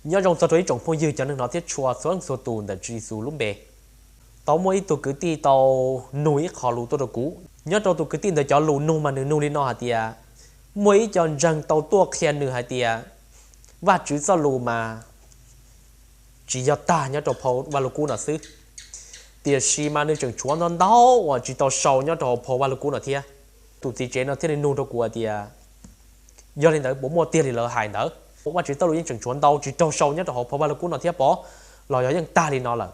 Nyob zoo txog rau ib tsoom phooj ywg cov neeg no thiab tshua txhua leej txhua tus ntawm Tswv Yexus lub npe. Tau muaj ib tug kwv tij tau nug ib qho lus tuaj rau kuv. Nyob rau tus kwv tij ntawd cov lus nug mas nws nug li no hais tias, muaj ib co ntseeg tau tuaj qhia nws hais tias Vajtswv txoj lus mas tsis yog tag nyob rau phau Vajluskub no xwb, tiam sis mas nws tseem tshuav ntau ntau uas tsis tau sau nyob rau hauv phau Vajluskub no thiab. Tus txiv tsev no thiaj li nug rau kuv hais tias, yog li ntawd puas muaj tiag li lawv hais ntawd? Vajtswv txoj lus yeej tseem tshuav ntau tsis raug sau nyob rau hauv phau Vajluskub no thiab pob, los yog yeej tag li no lawm?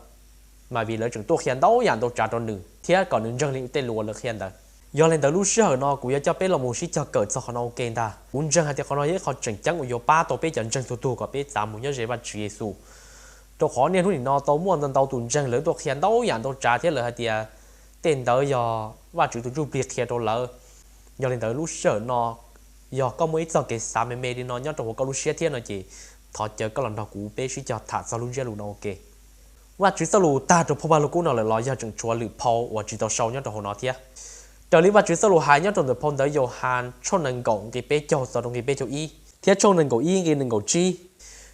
Mas vim lawv tseem tuaj qhia ntau yam ntau tsav rau nws thiab kom nws ntseeg li tej lus uas lawv qhia ntawd. Yog li ntawd lub sij hawm no kuv yuav coj peb los mus sib cog kawm txog qhov no ua ke ntag. Kuv ntseeg hais tias qhov no yog ib qho tseem ceeb uas yuav pab tau peb cov ntseeg txhua tus kom peb txav mus nyob ze Vajtswv Yexus. Rau qhov niaj hnub nim no tau muaj ntau ntau tus ntseeg lawv tuaj qhia ntau yam ntau tsav thiab lawv hais tias tej ntawd yog Vajtswv tus Ntsuj Plig qhia rau lawv. Yog li ntawd lub sij hawm no, yog koj muaj ib txoj kev xav me me li no nyob rau hauv koj lub siab thiab no ces thov caw koj los nrog kuv peb sib cog tham txog lub ntsiab lus no ua ke. Vajtswv txoj lus tag rau phau Vajluskub no lawm los yog tseem tshuav lwm phau uas tsis tau sau nyob rau hauv no thiab? Raws li Vajtswv txoj lus hais nyob rau ntawm phau ntawv Yauhas tshooj nees nkaum nqi peb caug txog rau nqi peb caug ib thiab tshooj nees nkaum ib nqi nees nkaum tsib,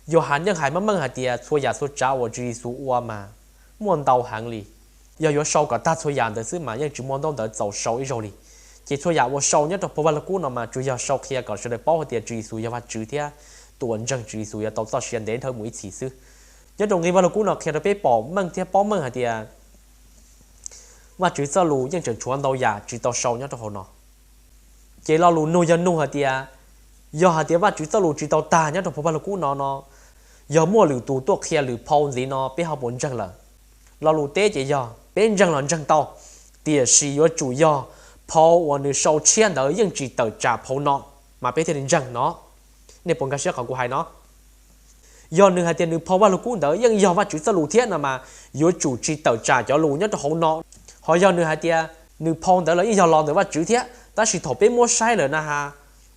Yauhas yeej hais meej meej hais tias txhua yam txhua tsav uas Tswv Yexus ua mas muaj ntau heev li. Yog yuav sau kom tag txhua yam ntawd xwb mas yeej tsis muaj ntaub ntawv txaus sau ib zaug li. Ces txhua yam uas sau nyob rau phau Vajluskub no mas tsuas yog sau qhia kom sawv daws paub hais tias Tswv Yexus yog Vajtswv thiab tus uas ntseeg Tswv Yexus yuav tau txoj sia ntev dhawv mus ib txhis xwb. Nyob rau nqi Vajluskub no qhia rau peb pom meej thiab paub meej hais tias Vajtswv txoj lus yeej tseem tshuav ntau yam tsis tau sau nyob rau hauv no. Ces lo lus nug yog nug hais tias, yog hais tias Vajtswv txoj lus tsis tau tag nyob rau phau Vajluskub no no, yog muaj lwm tus tuaj qhia lwm phau ntxiv no peb ho puas ntseeg lawm? Lo lus teb ces yog peb ntseeg los ntseeg tau, tiam sis yuav tsum yog phau uas nws sau tshiab ntawd yeej tsis tawm tsam phau no mas peb thiaj li ntseeg no. Nej puas nkag siab qhov kuv hais no? Yog nws hais tias nws phau Vajluskub ntawd yeej yog Vajtswv txoj lus thiab no mas yuav tsum tsis tawm tsam cov lus nyob rau hauv no. Ho yog nws hais tias nws phau ntawd los yeej yog los ntawm Vajtswv thiab, tab sis thaum peb muab saib lawm na has,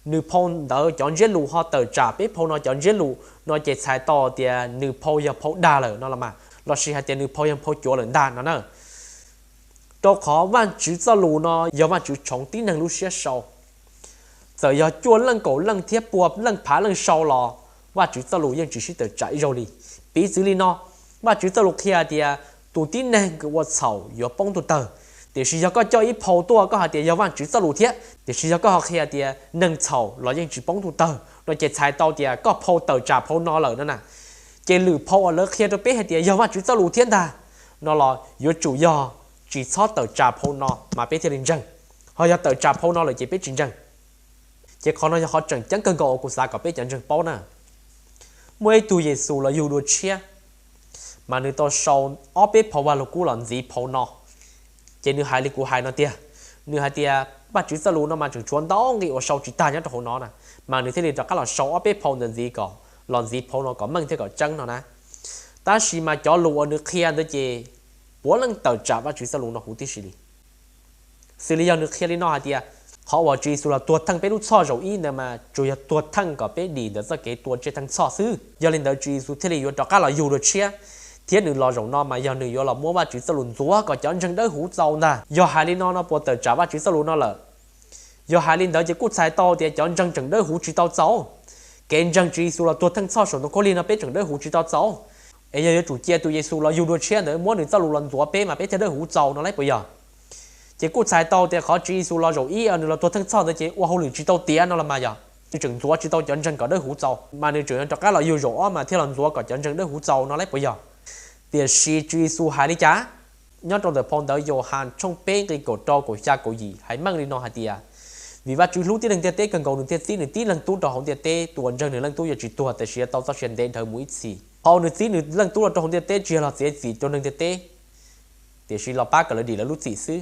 nws phau ntawd cov ntsiab lus ho tawm tsam peb phau no cov ntsiab lus no ces txhais tau tias nws phau yog phau dag lawm no los mas, lossis hais tias nws phau yog phau cuav lawm ntag no na. Rau qhov Vajtswv txoj lus no yog Vajtswv tshoov tib neeg lub siab sau. Txawm yog cuaj leej kaum leej thiab pua leej phav leej sau los Vajtswv txoj lus yeej tsis sib tawm tsam ib zaug li. Piv txwv li no, Vajtswv txoj lus qhia tias tus tib neeg uas ua txhaum yuav poob ntuj tawg. Tiam sis yog koj coj ib phau tuaj koj hais tias yog Vajtswv txoj lus thiab, tiam sis yog koj ho qhia tias neeg txhaum los yeej tsis poob ntuj tawg no ces txhais tau tias koj phau tawm tsam phau no lawm no na. Ces lwm phau uas lawv qhia rau peb hais tias yog Vajtswv txoj lus thiab ntag no los yuav tsum yog tsis txhob tawm tsam phau no mas peb thiaj li ntseeg. Ho yog tawm tsam phau no lawm ces peb tsis ntseeg. Ces qhov no yog qhov tseem ceeb kawg nkaus uas kuv xav kom peb cov ntseeg paub na. Muaj ib tug Yexus los yug dua tshiab, mas nws tau sau ob peb phau Vajluskub los ntxiv phau no. Ces nws hais li kuv hais no tiag, nws hais tias Vajtswv txoj lus no mas tseem tshuav ntau nqi uas sau tsis tag nyob rau hauv no na, mas nws thiaj li rov qab los sau ob peb phau ntawd ntxiv kom los ntxiv phau no kom meej thiab kom tseeb no na. Tab sis mas cov lus uas nws qhia ntawd ces puav leej tawm tsam Vajtswv txoj lus no huv tib si li. Xws li yog nws qhia li no hais tias, qhov uas Tswv Yexus los tuag theej peb lub txhoj zaum ib ntawd mas tsuas yog tuag theej kom peb dim ntawm txoj kev tua tsiaj theej txhoj xwb. Yog li ntawd Tswv Yexus thiaj li yuav rov qab los yug dua tshiab, thiab nws los zaum no mas yog nws yuav los muab Vajtswv txoj lus ntxuav kom cov ntseeg dawb huv txaus ntag. Yog hais li no no puas tawm tsam Vajtswv txoj lus no lawm? Yog hais li ntawd ces kuj txhais tau tias cov ntseeg tseem dawb huv tsis tau txaus. Kev ntseeg Tswv Yexus los tuag theej txhoj saum ntoo khaub lig no peb tseem dawb huv tsis tau txaus. Es yog yuav tsum cia tus Yexus los yug dua tshiab ntawd muab nws txoj lus los ntxuav peb mas peb thiaj dawb huv txaus no lauj puas yog? Ces kuj txhais tau tias qhov Tswv Yexus los zaum ib nws los tuag theej txhoj ntawd ces ua hauj lwm tsis tau tiav no los mas yog nws tseem ntxuav tsis tau cov ntseeg kom dawb huv txaus, mas nws tseem yuav rov qab los yug zaum ob mas thiaj los ntxuav kom cov ntseeg dawb huv txaus no lauj puas yog? Tiam sis Tswv Yexus hais li cas? Nyob rau ntawm phau ntawv Yauhas tshooj peb nqi kaum rau kaum xya kaum yim hais meej li no hais tias, vim Vajtswv hlub tib neeg ntiaj teb kawg nkaus nws thiaj txib nws tib leeg tub rau hauv ntiaj teb, tus uas ntseeg nws leej tub yuav tsis tuag tiam sis yuav tau txoj sia ntev dhawv mus ib txhis. Qhov uas nws txib nws leej tub los rau hauv ntiaj teb tsis yog los txiav txim rau neeg ntiaj teb, tiam sis los pab kom lawv dim lawv lub txim xwb.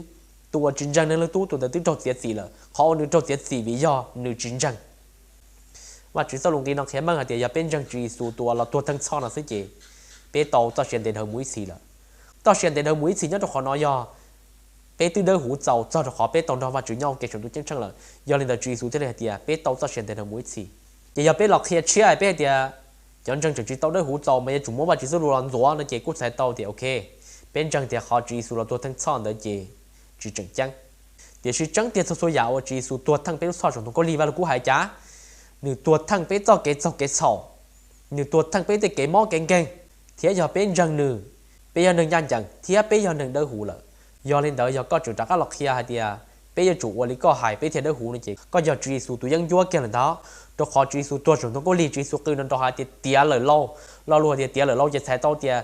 Tus uas tsis ntseeg nws leej tub tus ntawd twb raug txiav txim lawm, qhov uas nws raug txiav txim vim yog nws tsis ntseeg. Vajtswv txoj lus nqi no qhia meej hais tias yog peb ntseeg Tswv Yexus tus uas los tuag theej txhoj no xwb ces peb tau txoj sia ntev dhawv mus ib txhis lawm. Txoj sia ntev dhawv mus ib txhis nyob rau qhov no yog peb twb dawb huv txaus txog rau qhov peb tau nrog Vajtswv nyob ua ke saum ntuj ceeb tsheej lawm. Yog li ntawd Tswv Yexus thiaj li hais tias peb tau txoj sia ntev dhawv mus ib txhis. Ces yog peb los qhia tshiab peb hais tias cov ntseeg tseem tsis tau dawb huv txaus mas yuav tsum muab Vajtswv txoj lus los ntxuav no ces kuj txhais tau tias ok, peb ntseeg tias qhov Tswv Yexus los tuag theej txhoj ntawd ces tsis tseem ceeb. Tiam sis tseeb tiag txhua txhua yam uas Tswv Yexus tuag theej peb lub txhoj saum ntoo khaub lig Vajluskub hais cas, nws tuag theej peb txoj kev txaug kev txhaum, Nws tuag theej peb tej kev mob kev nkeeg, thiab yog peb ntseeg nws, peb yog neeg ncaj ncees thiab peb yog neeg dawb huv lawm. Yog li ntawd yog koj tseem rov qab los qhia hais tias peb yuav tsum ua li koj hais peb thiaj dawb huv no ces koj yog Tswv Yexus tus yeeb ncuab kiag lawm ntag. Rau qhov Tswv Yexus tuag saum ntoo khaub lig, Tswv Yexus qw no nrov hais tias tiav lawm lauj. Lo lus hais tias tiav lawm lauj ces txhais tau tias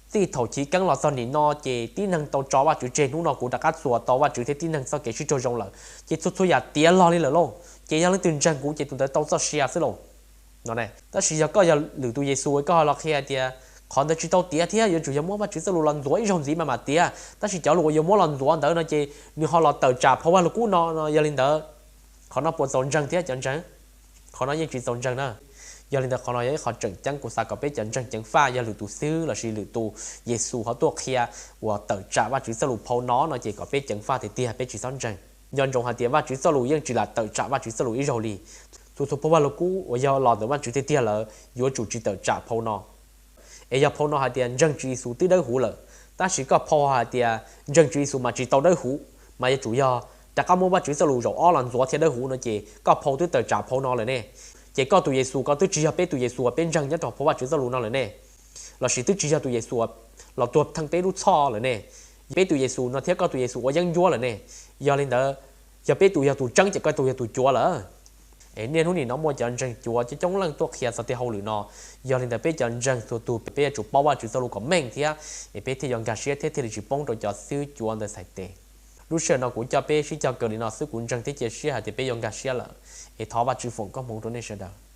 txij thaum chiv keeb los txog nim no ces tib neeg tau tso Vajtswv tseg, hnub no kuv rov qab txuas tau Vajtswv thiab tib neeg txoj kev sib raug zoo lawm, ces txhua txhua yam tiav los li lawm lauj, ces yog leej twg ntseeg kuv ces tus ntawd tau txoj sia xwb lauj. No ne, tab sis yog koj yog lwm tus Yexus koj ho los qhia tias qhov ntawd tsis tau tiav thiab yuav tsum yog muab Vajtswv txoj lus los ntxuav ib zaug ntxiv mas mam tiav, tab sis cov lus uas yuav muab los ntxuav ntawd no ces nws ho los tawm tsam phau Vajluskub no no, yog li ntawd qhov no puas txaus ntseeg thiab cov ntseeg? Qhov no yeej tsis txaus ntseeg na. Yog li ntawd qhov no yog ib qho tseem ceeb kuv xav kom peb cov ntseeg ceev faj, yog lwm tus xib hwb lossis lwm tus Yexus ho tuaj qhia uas tawm tsam Vajtswv txoj lus phau no no ces kom peb ceev faj tiag tiag, peb tsis txhob ntseeg. Nco ntsoov hais tias Vajtswv txoj lus yeej tsis lam tawm tsam Vajtswv txoj lus ib zaug li. Txhua txhua phau Vajluskub uas yog los ntawm Vajtswv tiag tiag lawm yuav tsum tsis tawm tsam phau no. Es yog phau no hais tias ntseeg Tswv Yexus twb dawb huv lawm, tab sis koj phau hais tias ntseeg Tswv Yexus mas tsis tau dawb huv, mas yuav tsum yog rov qab muab Vajtswv txoj lus zaum ob los ntxuav thiaj dawb huv no ces koj phau twb tawm tsam phau no lawm ne. Ces koj tus Yexus ko twb tsis yog peb tus Yexus uas peb ntseeg nyob rau phau Vajtswv txoj lus no lawm ne, lossis twb tsis yog tus Yexus uas los tuag theej peb lub txhoj lawm ne. Peb tus Yexus no thiab koj tus Yexus ua yeeb ncuab lawm ne. Yog li ntawd, yog peb tus yog tus tseeb ces koj tus yog tus cuav lawm. Es niaj hnub nim no muaj cov ntseeg cuav coob coob leej tuaj qhia txog tej hauj lwm no. Yog li ntawd peb cov ntseeg txhua tus peb yuav tsum paub Vajtswv txoj lus kom meej thiab, es peb thiaj yuav nkag siab thiab thiaj li tsis poob rau cov xib hwb cuav ntawd txhais tes. Lub sij hawm no kuv coj peb sib cog kawg li no xwb, kuv ntseeg thiab cia siab hais tias peb yuav nkag siab lawm. Es thov Vajtswv foom koob hmoov rau nej sawv daws.